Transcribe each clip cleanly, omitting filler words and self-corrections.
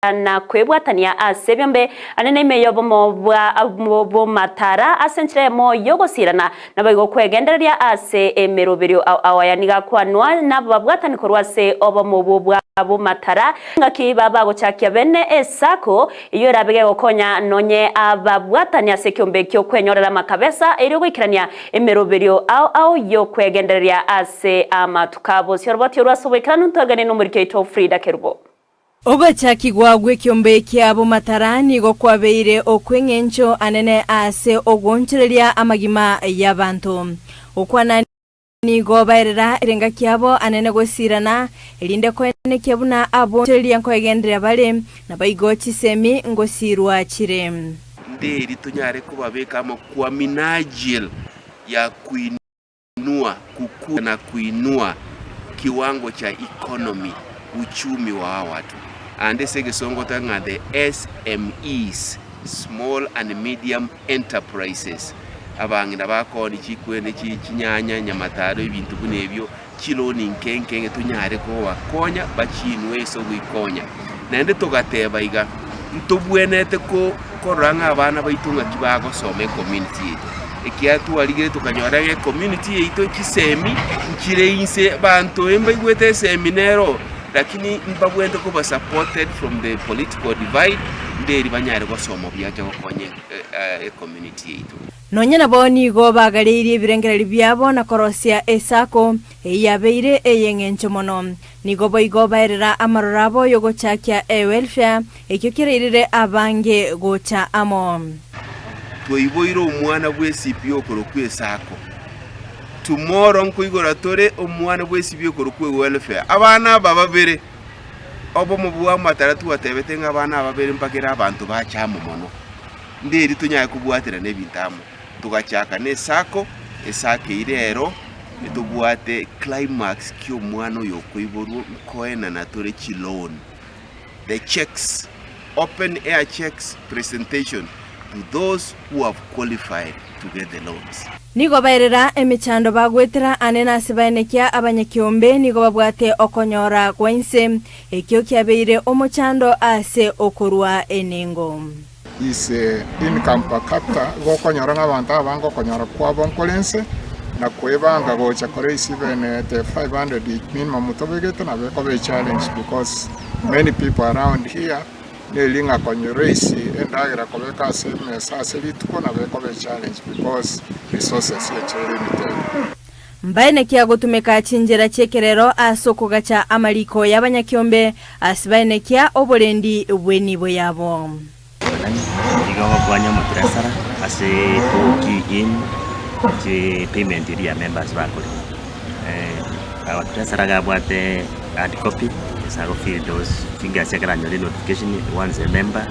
Na kwebwatania ase ebiombe anene ime y'obomo bwa bomatara ase enchera eyemo y'ogosiirana, naboigo kwegendereria ase emeroberio ao ao. Aya nigo akwanwa nababwatani korwa ase obomo obwo bwa bomatara, ngaki babagochakia bene esako eyio erabe gegokonya nonye ababwatani ase ekiombe gi'okwenyorera amakabesa erio goikerania emeroberio ao ao y'okwegendereria ase amatuko abo. Ase oroboti orwo ase oboikeranu ntweganie nomoriki oito Frida Kerubo. Ogochakigwa gw'ekiombe kia bomatara nigo kwabeire okw'eng'encho anene ase ogoonchoreria amagima y'abanto. Gokwana nigo baerera ekerenga kiabo anene gosiirana, erinde koenekia buna aboonchoreria nkoegendereria bare, naboigo chisemi ngosiirwa chire. Nderi tonyare kobabeka amo kwa minajili ya kuinua, kukua na kuinua kiwango cha economy, uchumi wa hawa watu. Ande ase egesongo oteba ng'a the SMEs, small and medium enterprises, abang'ina bakoonia chikwene, chinyanya, nyamataro, ebinto buna ebio, chiloni nke nke ng'a tonyare kobakonya bachinwe ase ogoikonya. Naende togateba iga, ntobwenerete ko korora ng'a abana baito ng'aki bagosoma ecommunity yaito. Ekiagera twarigereria tokanyora ng'a ecommunity yaito chisemi nchire inse, abanto mbaigwete esemi nero, lakini mbabwenerete koba supported from the political divide, nderi banyare gosoma buya bache gokonya ecommunity yaito. Nonya nabo nigo bagareirie ebirengererio biabo na korosia esako, eyio yabeire ey'engencho mono. Nigo boigo baerera amaroro abo y'ogochakia ewelfare, ekio kerairire abange gocha amo. Twaiboire omwana bw'esipi okorokwa esako. Tomorrow nkoigora tore omwana bw'esipi okorokwa ewelfare. Abana aba babere, obomo bw'amatara twatebete ng'a abana aba babere mbagere abanto bache amo mono. Nderi tonyare kobwaterana ebinto amo. Togachaka ne esako, esako eyio rero etobwate climax ki omwana oyo okoiborwa nkoenana tore chiloan, the cheques, open air cheques presentation to those who have qualified to get the loans. Nigo baerera emechando bagoetera ane nase baenekia abanyakeombe nigo babwate okonyora gwa inse, ekio kiabeire omochando ase okorua enengo. Is income per capita, igo okonyora ng'a abanto abange okonyora kwabo nkore nse, na koebanga gocha kore even at 500 minimum tobegete nabo ekoba echallenge because many people around here neri ng'a konye raise endagera kobeka ase emesa ase rituko nabo ekoba echallenge because resources echire limited. Mbaenekia gotumeka chinchera chi'ekerero ase okogacha amariko y'abanyakiombe, ase baenekia oborendi bw'enibo yabo. Igo ogokwania omotresara ase ogo key in chi payment eria ya members bakorire. Otresara iga abwate hard copy ase ago fill those figures ekero anyore notification once a member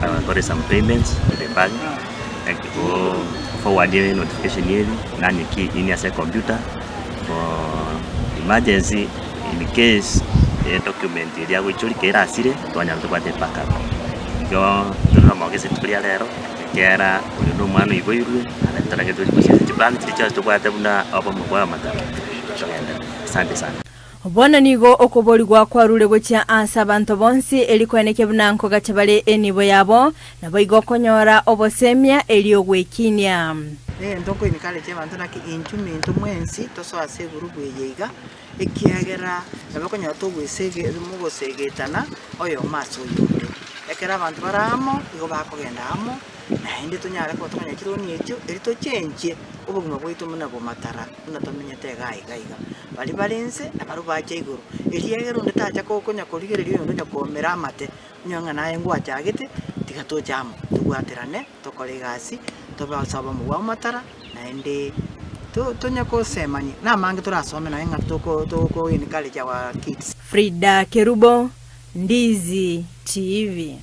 akore some payments to the bank. Forward notification eri nanye key in ase ecomputer for emergency in case edocument eria agoichoria kerasire twanyara tobwate ebackup. Igo tore nomogoka ase rituko ria rero ekiagera oyo na omwana oiboirwe naende ntorenge tochi gochia ase chibank chiria chionsi tobwate buna obomo bwa amataro togenderere. Asante sana. Bono nigo okoborigwa kwarure gochia aase abanto bonsi, erio koenekia buna nkogacha bare enibo yabo, naboigo okonyora obosemia erio gwekinia. Negento nkoencourage abanto naki intwe minto mwensi tosoe ase egurupu eye iga, ekiagera nabo okonyora togoesege mogosegetana oyomo ase oyonde. Ekero abanto bare amo, nigo bakogenda amo, naende tonyare koba tokonyora chironi echio, erio tochenchie obogima bwaito buna bomatara. Buna tomenyete iga iga iga, baria bare inse na barabwo bache igoro. Eriegera onde tacha konya korigereria oyonde onya koomera amate, onyore ng'a naye ngwachagete, tiga toche amo, tobwaterane, tokore egasi, tobe ase obomo bwa amatara, naende to tonya gosemania, na amange torasome naye ng'a toko toko encourage our kids. Frida Kerubo, Ndizi TV.